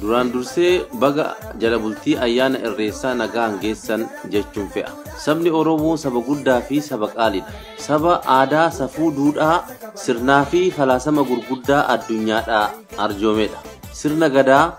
Duraan dursee baga jala bultii ayyaana irreessaa nagaan geessan jechuun fe'a. Sabni Oromoo saba guddaa fi saba qaaliidha. Saba aadaa, safuu, duudhaa, sirnaa fi falaasama gurguddaa addunyaadhaa arjoomedha. Sirna gadaa,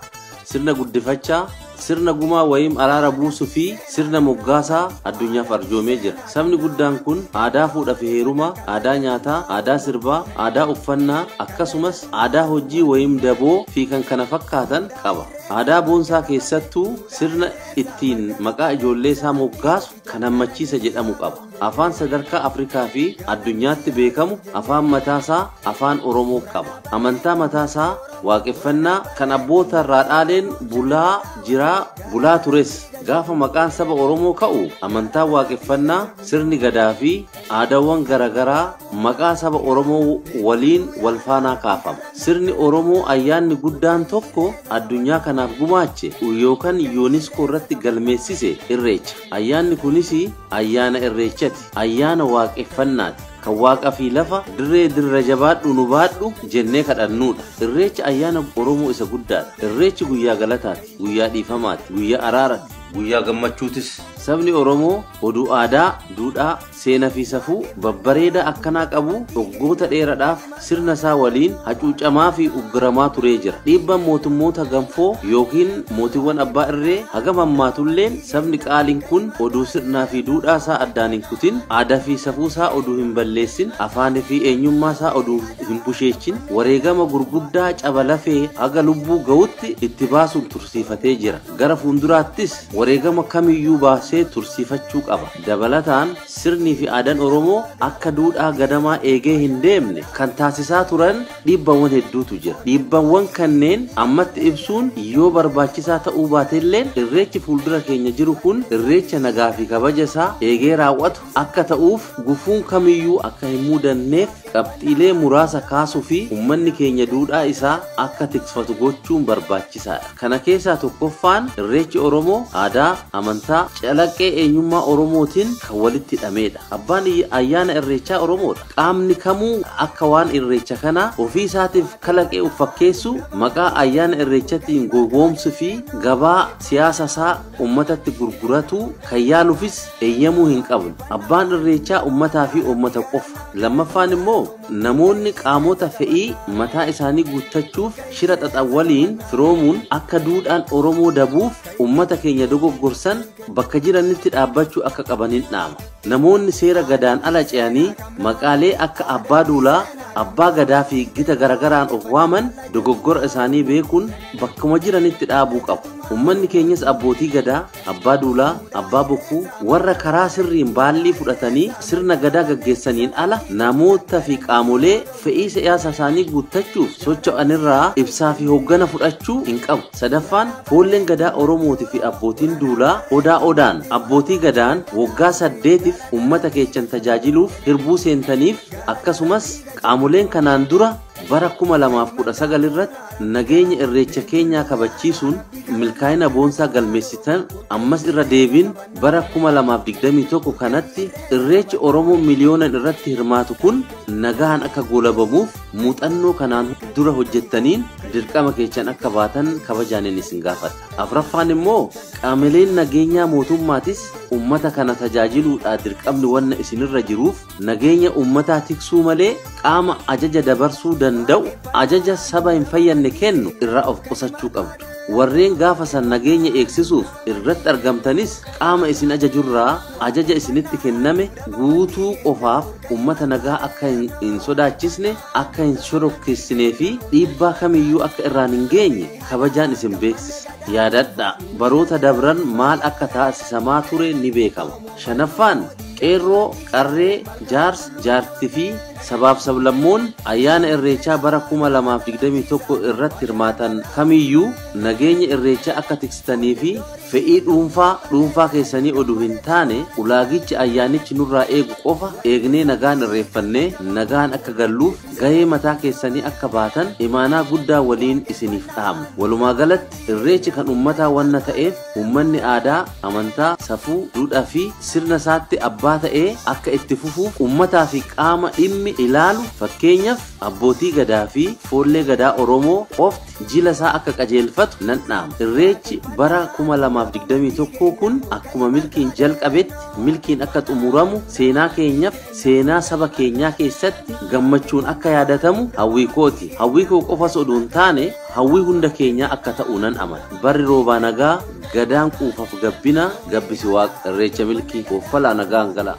sirna guddifachaa, sirna gumaa wayim araara buusuu fi sirna moggaasaa addunyaaf arjoomee jira. Sabni guddaan kun aadaa fuudhaa fi heerumaa, aadaa nyaataa, aadaa sirbaa, aadaa uffannaa akkasumas aadaa hojii wayim daboo fi kan kana fakkaatan qaba. Aadaa boonsaa keessattuu sirna ittiin maqaa ijoollee isaa moggaasu kan hammachiisa jedhamu qaba. Afaan sadarkaa Afrikaa fi addunyaatti beekamu afaan mataasaa afaan Oromoo qaba. Amantaa mataasaa waaqeffannaa kan abboota irraa dhaaleen bulaa jiraa bulaa tures. Gaafa maqaan saba Oromoo ka'u amantaa waaqeffannaa sirni gadaa fi aadaawwan garaagaraa maqaa saba Oromoo waliin wal faanaa kaafama. Sirni Oromoo ayyaanni guddaan tokko addunyaa kanaaf gumaache yookaan UNESCO irratti galmeessise Irreecha. Ayyaanni kunis ayyaana Irreechati, ayyaana waaqeffannaati. Kan waaqa fi lafa dirree dirra jabaadhu nu baadhu jennee kadhannuudha. Irreechi ayyaana Oromoo isa guddaadha. Irreechi guyyaa galataati, guyyaa dhiifamaati, guyyaa araaraati, guyyaa gammachuutis. Sabni Oromoo oduu aadaa, duudhaa, seenaa fi safuu babbareedaa akkanaa qabu waggoota dheeraadhaaf sirna isaa waliin hacuucamaa fi ugguramaa turee jira. Dhiibbaan mootummoota ganfoo yookiin mootiiwwan abbaa irree hagam hammaatulleen sabni qaaliin kun oduu sirnaa fi duudhaa isaa addaan hin kutin, aadaa fi safuu isaa oduu hin balleessin, afaanii fi eenyummaa isaa oduu hin busheechin, wareegama gurguddaa caba lafee haga lubbuu ga'utti itti baasuun tursiifatee jira. Gara fuulduraattis wareegama kamiyyuu baasee tursiifachuu qaba. Dabalataan sirnii fi aadaan Oromoo akka duudhaa gadamaa eegee hin deemne kan taasisaa turan dhiibbawwan hedduutu jira. Dhiibbawwan kanneen ammatti ibsuun yoo barbaachisaa ta'uu baatelleen irreechi fuuldura keenya jiru kun irreecha nagaa fi kabaja isaa eegee raawwatu akka ta'uuf gufuun kamiyyuu akka hin mudanneef qabxiilee muraasa kaasuu fi uummanni keenya duudhaa isaa akka tikfatu gochuun barbaachisaadha. Kana keessaa tokkoffaan irreechi Oromoo aadaa, amantaa, calaqqee eenyummaa Oromootiin kan walitti hidhamedha. Abbaan ayyaana irreechaa Oromoodha. Qaamni kamuu akka waan irreecha kanaa ofii isaatiif kalaqee of fakkeessu maqaa ayyaana irreechatiin gowwoomsuu fi gabaa siyaasa isaa uummatatti gurguratu kan yaaluufis eeyyamuu hin qabnu. Abbaan irreechaa uummataa fi uummata qofa. Lammaffaan immoo namoonni qaamota fe'ii mataa isaanii guuttachuuf shira xaxan waliin firoomuun akka duudhaan Oromoo dabuuf uummata keenya dogoggorsan bakka jiranitti dhaabbachuu akka qabaniin dhaama. Namoonni seera gadaan ala ce'anii maqaalee akka abbaa duulaa, abbaa gadaa fi gita garagaraan of waaman dogoggora isaanii beekuun bakkuma jiranitti dhaabuu qabu. Uummanni keenyas abbootii gadaa, abbaa duulaa, abbaa bokkuu warra karaa sirriin baallii fudhatanii sirna gadaa gaggeessaniin ala namoota fi qaamolee fe'ii siyaasa isaanii guuttachuuf socho'anirraa ibsaa fi hoggana fudhachuu hin qabu. Sadaffaan foolleen gadaa Oromootii fi abbootiin duulaa odaa odaan abbootii gadaan waggaa 8 uummata keechan tajaajiluuf hirbuu seentaniif akkasumas qaamoleen kanaan dura bara 2019 irratti nageenya irreecha keenyaa kabachiisuun milkaa'ina boonsaa galmeessitan ammas irra deebiin bara 2021 kanatti irreechi Oromoo miliyoonan irratti hirmaatu kun nagaan akka goolabamuuf muuxannoo kanaan dura hojjettaniin dirqama keechan akka baatan kabajaaniin isin gaafadha. Afraffaan immoo qaamoleen nageenyaa mootummaatis uummata kana tajaajiluudhaa dirqamni wanna isinirra jiruuf nageenya uummataa tiksuu malee qaama ajaja dabarsuu danda'u ajaja saba hin fayyadne kennu irraa of qusachuu qabdu. Warreen gaafa san nageenya eegsisuuf irratti argamtanis qaama isin ajajurraa ajaja isinitti kenname guutuu qofaaf uummata nagaa akka hin sodaachisne, akka hin shorokkeessinee fi dhiibbaa kamiyyuu akka irraan hin geenye kabajaan isin beeksisa. Yaadadhaa, baroota dabran maal akka taasisamaa ture ni beekama. Shanaffaan qeerroo, qarree, jaarsa, jaartii fi sabaaf sablammoon ayyaana irreechaa bara 2021 irratti hirmaatan kamiyyuu nageenya irreechaa akka tiksitanii fi fe'ii dhuunfaa keessanii oduu hin taane ulaagichi ayyaanichi nurraa eegu qofa eegnee nagaan irreeffannee nagaan akka galluuf gahee mataa keessanii akka baatan imaanaa guddaa waliin isiniif dhaamna. Walumaa galatti irreechi kan uummataa wanna ta'eef uummanni aadaa, amantaa, safuu, duudhaa fi sirna isaatti abbaa ta'ee akka itti fufuuf uummataa fi qaama dhimmi ilaalu fakkeenyaaf abbootii gadaa fi foollee gadaa Oromoo qofti jila isaa akka qajeelfatu nan dhaama. Irreechi bara 2021 kun akkuma milkiin jalqabetti milkiin akka xumuramu, seenaa keenyaaf seenaa saba keenyaa keessatti gammachuun akka yaadatamu hawwii kooti. Hawwii koo qofas oduu hin taane, hawwii hunda keenyaa akka ta'u nan amana. Barri roobaa nagaa, gadaan quufaaf gabbina gabbisi waaqa. Irreecha milkii koffalaa, nagaan gala.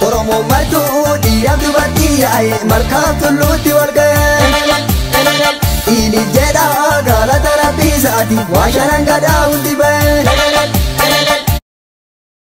Oromoon martuu dhiiraaf dubartii yaa'e malkaa tulluutti wal ga'e. Ili jedha galata rabbii isaati waan shanan gadaa hundi ba'e.